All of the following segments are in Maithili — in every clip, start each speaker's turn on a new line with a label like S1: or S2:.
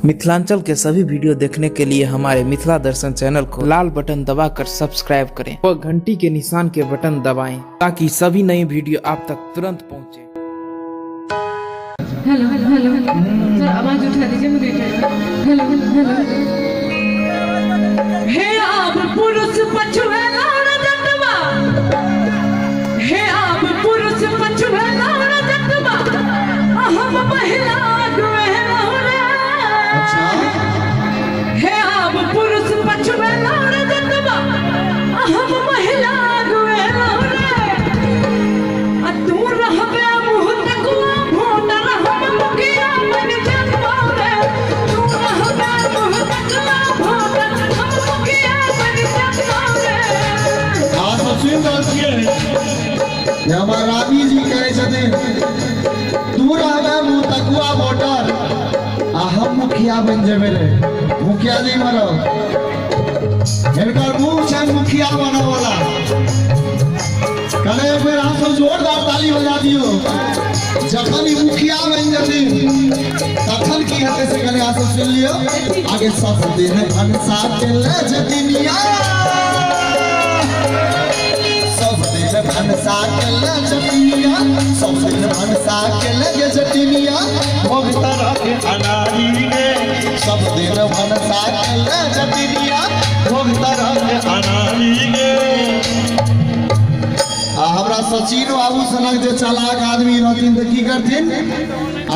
S1: मिथिलांचल के सभी वीडियो देखने के लिए हमारे मिथिला दर्शन चैनल को लाल बटन दबाकर सब्सक्राइब करें और घंटी के निशान के बटन दबाएं ताकि सभी नई वीडियो आप तक तुरंत पहुंचे।
S2: हेलो हेलो, सर आवाज उठा दीजिए मुझे। हेलो हेलो, हे आप पुरुष पछुए लाड़ जटवा, हे आप पुरुष पछुए लाड़ जटवा, हम महिला अगुए रे।
S3: अच्छा।
S2: हे आप पुरुष पछुए लाड़ जटवा, हम महिला अगुए रे। आ तू रहबे मुँह तकुआ भोटर, हम मुखिया बन जतवा रे। तू रहबे मुँह तकुआ भोटर, हम मुखिया बन जतवा रे।
S3: अहाँ सब सुनि रहल छियै जे हमर रानी जी कहै छथिन तू रहबे मुँह तकुआ वोटर आ हम मुखिया बनि जेबै रे। मुखिया जी मरब, हिनकर मुँह छनि मुखिया बनऽ वाला। कने एक बेर अहाँ सब जोरदार ताली बजा दियौ। जखन ई मुखिया बनि जेथिन तखन की हेतै से कने अहाँ सब सुनि लियौ। आगे सब दिन भनसा के ले जतिनिया, सब दिन भनसा के ले जतिनिया, सब दिन भनसा के ले जतिनिया, भोग तरह के अनारी गे। सब दिन भनसा के ले जतिनिया, भोग तरह के अनारी गे। आ हमरा सचिन बाबू सनक जे चालाक आदमी रहथिन तऽ की करथिन,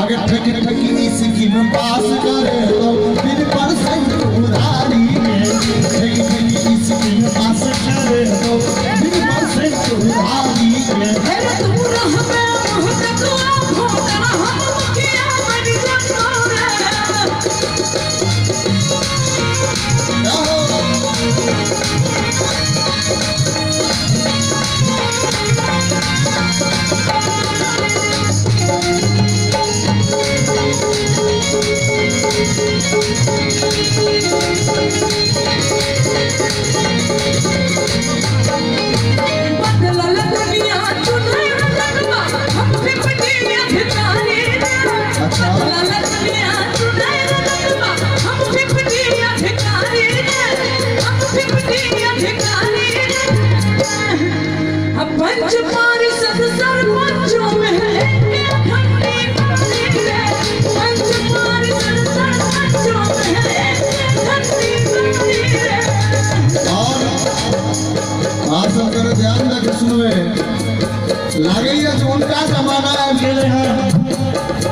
S3: आगे ठकी ठकी ई सिक्किम पास करे तो बिन परसेंट उधारी में। ठकी ठकी ई सिक्किम पास करे तो बिन परसेंट उधारी में।
S2: हे तू रहबे मुँह तकुआ भोटर, हम मुखिया बन जतवा रे। बदलल दुनिया चुनर जगवा, हम फिफ्टी अधिकारी रे।
S3: अच्छा।
S2: बदलल दुनिया चुनर जगवा, हम फिफ्टी अधिकारी रे, हम फिफ्टी अधिकारी रे। अब पंच पारिषद सरपंचों में एक घंटी बारी रे। पंच पारिषद सरपंचों में एक घंटी बारी रे।
S3: और अहाँ सब कने ध्यान दऽ के सुनबै, लागैया जे उनका जमाना आबि गेलै हन।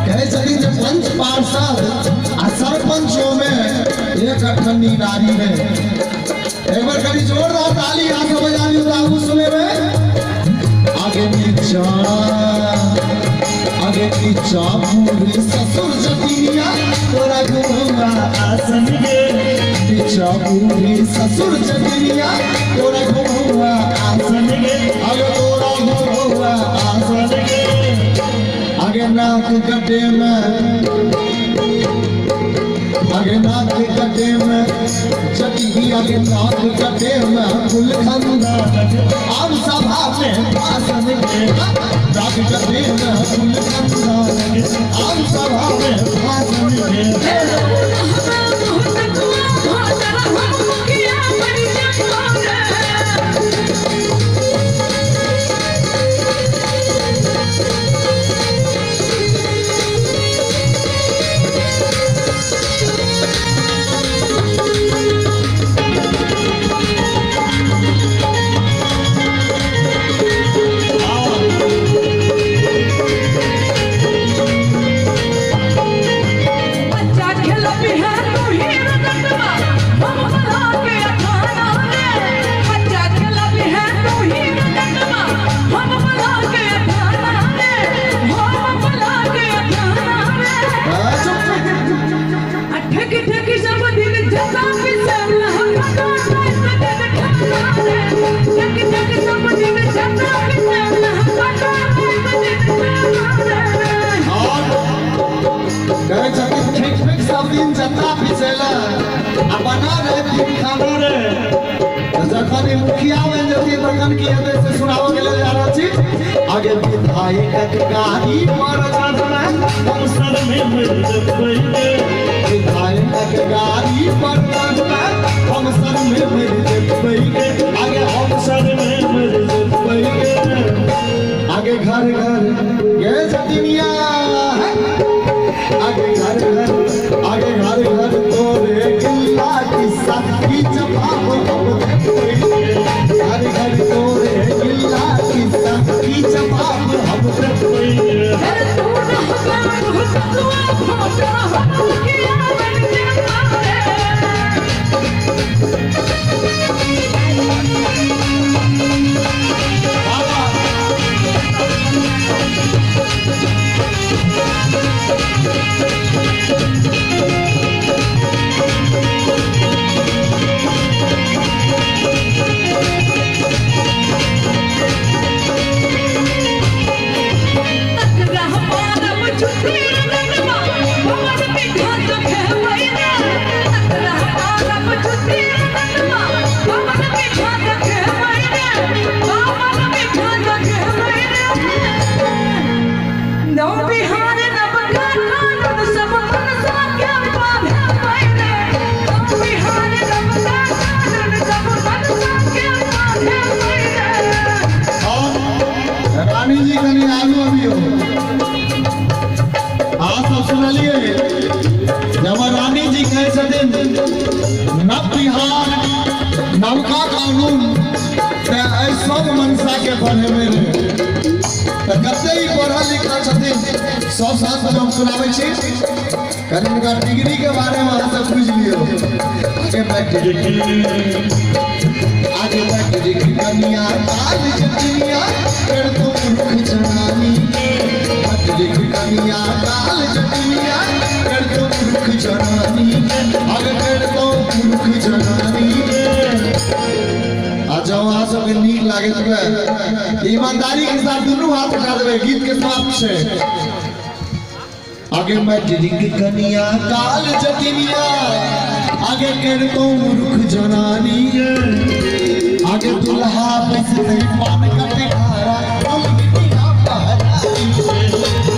S3: कहै छथिन जे पंच पार्षद आ सरपंचों में एक अठन्नी नारी है। एक बार कनी जोरदार ताली अहाँ सब बजा दियौ तऽ आगू सुनेबै। आगे नीचा, आगे नीचा बूढ़ी ससुर जतिनिया, तोरा घुमा आसन गे। नीचा बूढ़ी ससुर जतिनिया, तोरा घुमा आसन गे। आगे तोरा घुमा आसन गे। आगे नाक गड्ढे में, आगे नाक गड्ढे में जटी, आगे नाक गड्ढे में कुल खानदान आम सभा में भाषण गे। नाक गड्ढे में कुल खानदान आम सभा में भाषण गे।
S2: हे तू रहबे मुँह तकुआ भोटर, हम मुखिया बन जतवा रे। बच्चा खेलबी है तू ही रजतवा, हम बना के अखाना रे। बच्चा खेलबी है तू ही रजतवा, हम बना के अखाना रे, हम बना के अखाना रे।
S3: चुप चुप चुप चुप चुप चुप।
S2: आ ठक ठक सब दिन जता पिसल, हम बना के खाना रे। ठक ठक सब दिन जता पिसल, हम बना के खाना रे।
S3: और कहै छथिन ठीक ठीक सब दिन जता पिसेला आ बना रहे तीन खाना रे। तऽ जखन ई मुखिया बनि जेथिन तखन की हेतै से सुनाबऽ के लेल जा रहल छी। आगे विधायकक गाड़ी पर चढ़बै,
S4: हम सर में मर जबै।
S3: विधायक कानून तऽ एहि सब मनसा के पढ़ेबै रे। तऽ कते ही पढ़ल लिखल छथिन सब साथ हम सुनाबै छी। कनि हुनका डिग्री के बारे में अहाँ सब बुझि लियौ। आगे मैट्रिक, आगे मैट्रिक कनिया काल जटिनिया कर तो मूर्ख जनानी। मैट्रिक कनिया काल जटिनिया कर तो मूर्ख जनानी। आगे कर तो मूर्ख जनानी। आ जब अहाँ सबके नीक लागैत हुए ईमानदारी के साथ दुनू हाथ उठा देबै, गीत के समाप्त छै। आगे मैट्रिक कनिया काल जटिनिया आगे कर तो मूर्ख जनानी। आगे दुल्हा बैसते पान कटघारा दुल्हनिया महारानी।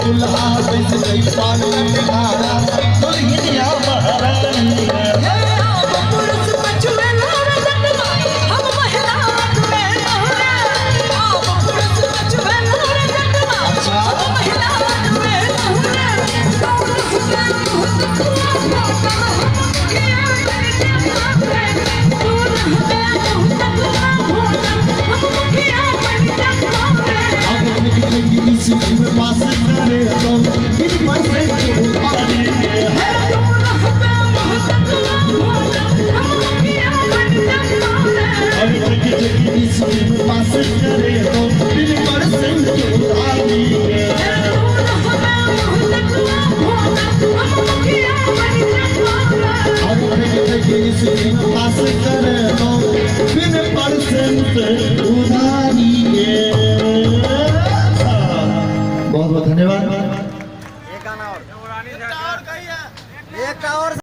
S3: दुल्हा बैसते पान कटघारा दुल्हनिया महारानी।
S2: हे आब पुरुष पछुएलो रे जटवा, हम महिला अगुएलो रे। आब पुरुष पछुएलो रे जटवा, हम महिला अगुएलो रे। तू रहबे मुँह तकुआ भोटल, हम मुखिया बनि जाबो रे। तू रहबे मुँह तकुआ भोटल, हम मुखिया बनि जाबो रे।
S3: आगे लिख इसी में पास करे तो इन पैसे के उतारे।
S2: हे तू रहबे मुँह तकुआ भोटल, हम मुखिया बनि जाबो रे।
S3: अरे इसी में पास